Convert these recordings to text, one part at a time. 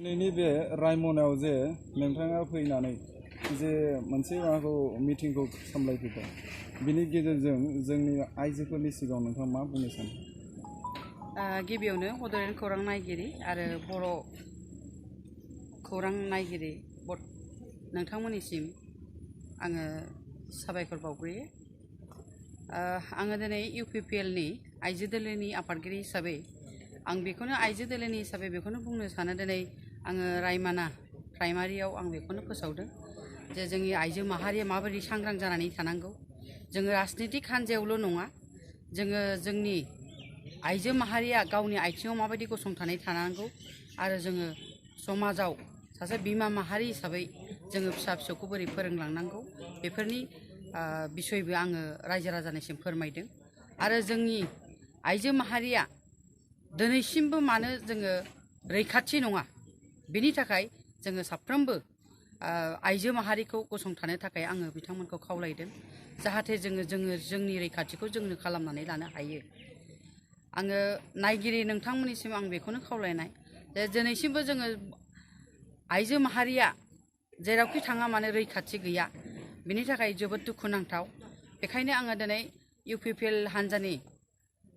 दिनैनि बे रायमनायाव जे नोंथाङा फैनानै जे मोनसे माबाखौ मिटिंखौ सामलायफैबाय बिनि गेजेरजों जोंनि आइजोफोरनि सिगाङाव नोंथाङा मा बुंनो सानो? गिबियावनो बड'लेण्ड खौरां नायगिरि आरो बर' खौरां नायगिरि नोंथांमोननिसिम आङो साबायखर बावग्रोयो। आङो दिनै UPPLनि आइजो दोलोनि आफादगिरि हिसाबै आं बेखौनो आइजो दोलोनि हिसाबै बेखौनो बुंनो सानो दिनै आङो रायमाना प्राइमारियाव आं बेखौनो फोसावदों जे जोंनि आइजो माहारिया माबायदि सांग्रां जानानै थानांगौ। जोङो राजनितिक हान्जायावल' नङा, जोङो जोंनि आइजो माहारिया गावनि आथिङाव माबायदि गसंथानानै थानांगौ आरो जोङो समाजाव सासे बिमा माहारि हिसाबै जोङो फिसा फिसौखौ बोरै फोरोंलांनांगौ बेफोरनि बिसयबो आङो रायजो राजानिसिम फोरमायदों। आरो जोंनि आइजो माहारिया दिनैसिमबो मानो जोङो रैखाथि नङा, बेनि थाखाय जोङो साफ्रोमबो आइजो माहारिखौ गसंथानो थाखाय आङो बिथांमोनखौ खावलायदों जाहाथे जोङो जोंनि रैखाथिखौ जोंनो खालामनानै लानो हायो। आङो नायगिरि नोंथांमोननिसिम आं बेखौनो खावलायनाय जे दिनैसिमबो जोङो आइजो माहारिया जेरावखि थाङा मानो रैखाथि गैया, बिनि थाखाय जोबोद दुखुनांथाव। बेखायनो आङो दिनै UPPL हान्जानि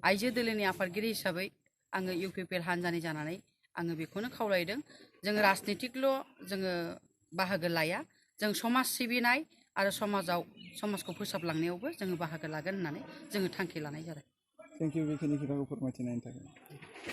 आइजो दोलोनि आफादगिरि हिसाबै आङो UPPL हान्जानि जानानै आङो बेखौनो खावलायदों जोङो राजनितिकल' जोङो बाहागो लाया, जों समाज सिबिनाय आरो समाजखौ फोसाबलांनायावबो जोङो बाहागो लागोन होननानै जोङो थांखि लानाय जादों। थेंक इउ बेखिनि खोथाखौ फोरमायथिनायनि थाखाय।